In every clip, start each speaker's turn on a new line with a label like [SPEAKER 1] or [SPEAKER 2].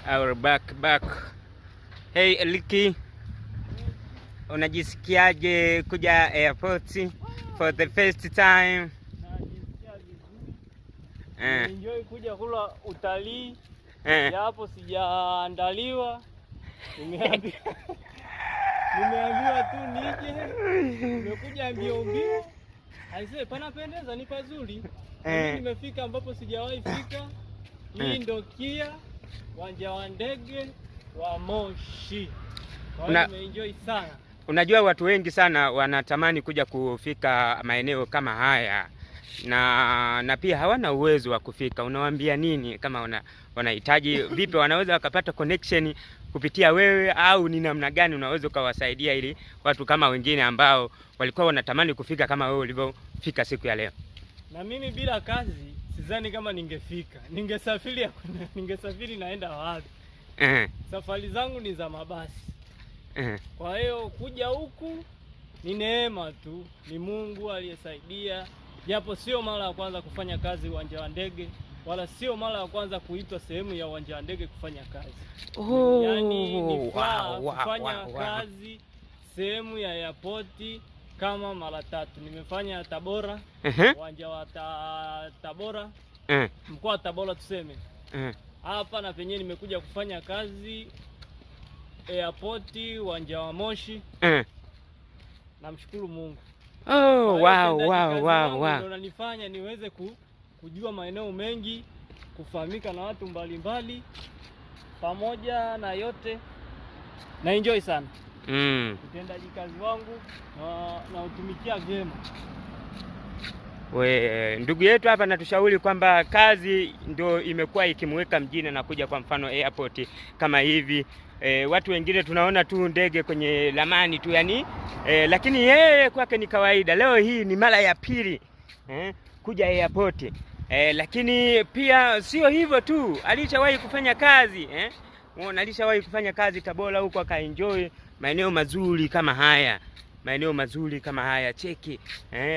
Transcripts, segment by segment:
[SPEAKER 1] Our back back. Hey Eliki, unajisikiaje kuja airport for the first time?
[SPEAKER 2] Najisikia vizuri. Enjoy kuja kula utalii japo sijaandaliwa. Nimeambiwa tu nije, nimekuja mbio mbio. Aisee, panapendeza, ni pazuri. Mimi nimefika ambapo sijawahi fika. Hii ndo KIA, uwanja wa ndege wa Moshi. Kwa hiyo nimeenjoy sana.
[SPEAKER 1] Unajua watu wengi sana wanatamani kuja kufika maeneo kama haya na pia hawana uwezo wa kufika. Unawaambia nini kama wanahitaji vipi wanaweza wakapata connection kupitia wewe, au ni namna gani unaweza ukawasaidia ili watu kama wengine ambao walikuwa wanatamani kufika kama wewe ulivyofika siku ya leo?
[SPEAKER 2] Na mimi bila kazi sidhani kama ningefika. Ningesafiri ningesafiri naenda wapi? Safari zangu ni za mabasi. Kwa hiyo kuja huku ni neema tu, ni Mungu aliyesaidia. Japo sio mara ya kwanza kufanya kazi uwanja wa ndege, wala sio mara ya kwanza kuitwa sehemu ya uwanja wa ndege kufanya kazi. Yaani ni kufanya kazi sehemu ya airport kama mara tatu. Nimefanya Tabora, uwanja wa Tabora, mkoa wa Tabora tuseme. Hapa na penyewe nimekuja kufanya kazi airport, uwanja wa Moshi. Namshukuru Mungu.
[SPEAKER 1] Oh, wow, wow, wow, wow.
[SPEAKER 2] Ndio unanifanya niweze kujua maeneo mengi, kufahamika na watu mbalimbali. Pamoja na yote na enjoy sana. Utendaji kazi wangu na utumikia vyema.
[SPEAKER 1] We, ndugu yetu hapa anatushauri kwamba kazi ndio imekuwa ikimweka mjini na kuja kwa mfano airport kama hivi. Watu wengine tunaona tu ndege kwenye ramani tu yani, lakini yeye kwake ni kawaida. Leo hii ni mara ya pili kuja airport. Lakini pia sio hivyo tu, alishawahi kufanya kazi alishawahi kufanya kazi Tabora huko, akaenjoy maeneo mazuri kama haya. Maeneo mazuri kama haya, cheki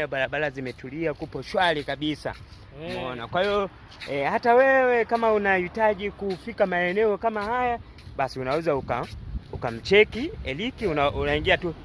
[SPEAKER 1] barabara zimetulia, kupo shwari kabisa. Umeona? Kwa hiyo hata wewe kama unahitaji kufika maeneo kama haya, basi unaweza ukamcheki Eliki, unaingia tu